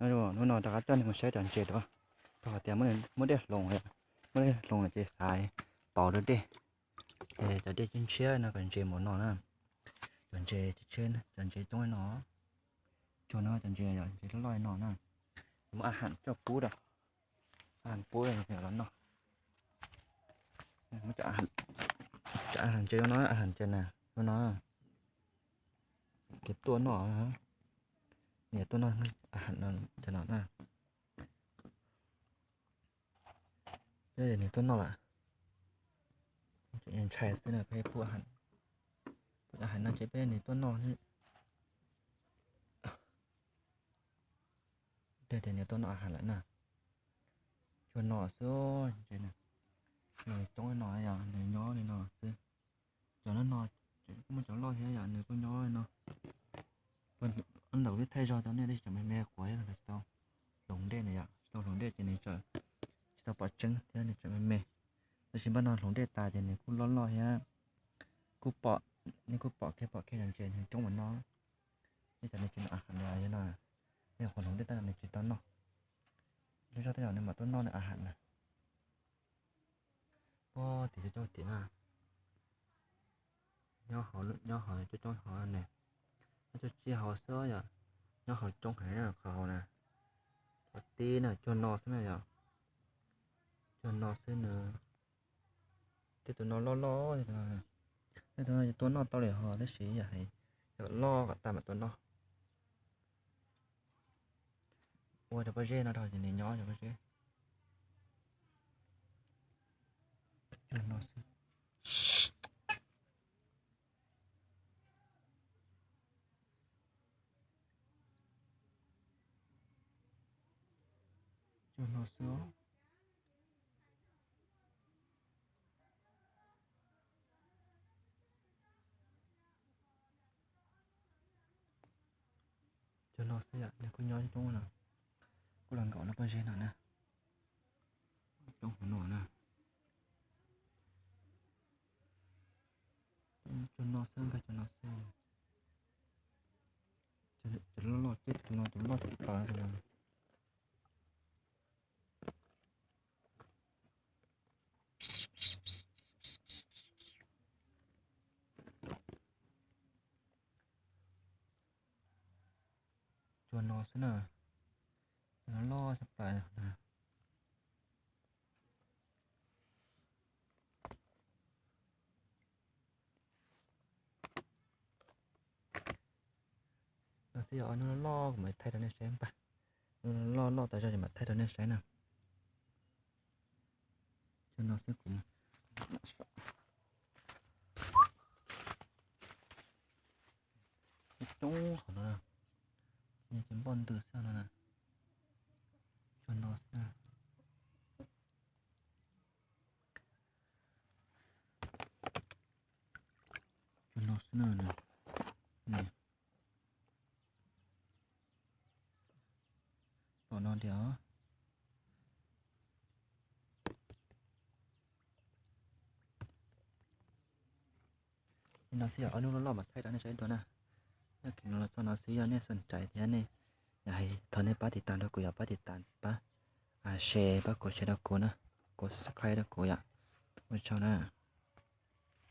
Hnub no rov qab coj nej mus saib cov ntses dua, rau qhov tias muab dej hloov, muab dej hloov lawm ces xaiv pauv rau dej. Ces cov dej tshiab tshiab no kom ntses mus no na. Cov ntses tshiab, cov ntses coob li no. Cuag no cov ntses, ntses loj loj li no na. Muab a has coj pub rau, a has pub los noj. Muab cov a has ntses no, a has ntses na, no, kev tuaj noj, niam tuaj noj a has no na. Peb niam tuaj noj lawm, ntshai xwb na, peb pub, pub a has no ces peb niam tuaj noj. Tias niam tuaj noj a has lawm na. Cuag no xwb, nws coob li no yog nws nyob li no xwb. Cov no, kuj muaj cov loj thiab yom, nws kuj nyob li no. Ntawm peb thaij zog rau nej tab sis tsam me me quav thiab tsis tau hloov dej na yom, tsis tau hloov dej ces nws tsis tau pom tseeb thiab nws tsam me me. Tab sis npaj no hloov dej tas ces nws kuj loj loj thiab, kuj pom, nej kuj pom kiag pom kiag cov ntses nws coob ua no. Nej cov nws tsis noj a has no, nej qhuav hloov dej tag nws tsis tau noj. Lub zog tej zaum nws mam tuaj noj nws a has na. Puag tim coob coob tim na, nyob hauv, nyob hauv coob coob hauv ne, nyob coob coob hauv xwb yom, nyob hauv coob heev qhov hauv na. Qhov tib na cuag no xwb na yom, cuag no xwb nws. Tej tus no loj loj, tej tus no tuaj noj tau lawm ho tab sis yog hais yog loj kom tag mam tuaj noj. Ua rau pob zeb no rau ces nws nyob rau pob zeb. Cuag no xwb. Cuag no xwb os. Cuag no xwb yom, nws kuj nyob coob no, kuj los nkaum lub pob zeb no na. Coob hauv no na. Cuag no xwb, nkag cuag no xwb. Cov loj loj, cov no cov loj tshaj plaws no. Cuag no xwb na, cov no loj tshaj plaws na. No xwb yog ob hnub loj loj kuv mam thaij rau nej saib npaj. Loj loj tas zog ces mam thaij rau nej saib na. Cov no xwb kuv coob hauv no, ces npoj ntws xwb no na. Cov no xwb. Cov no xwb na. Tom no tiag. Li no xwb yog ob hnub loj loj mas thaij rau nej saib dua na. Nyob kiag no los txog no xwb, yog nej xom tsaiv thiab nej, yog hais thov nej pab tiv tas rau kuv, yog pab tiv tas pab share, pab kov share rau kuv na, kov subscribe rau kuv yom. Ua tsaug na.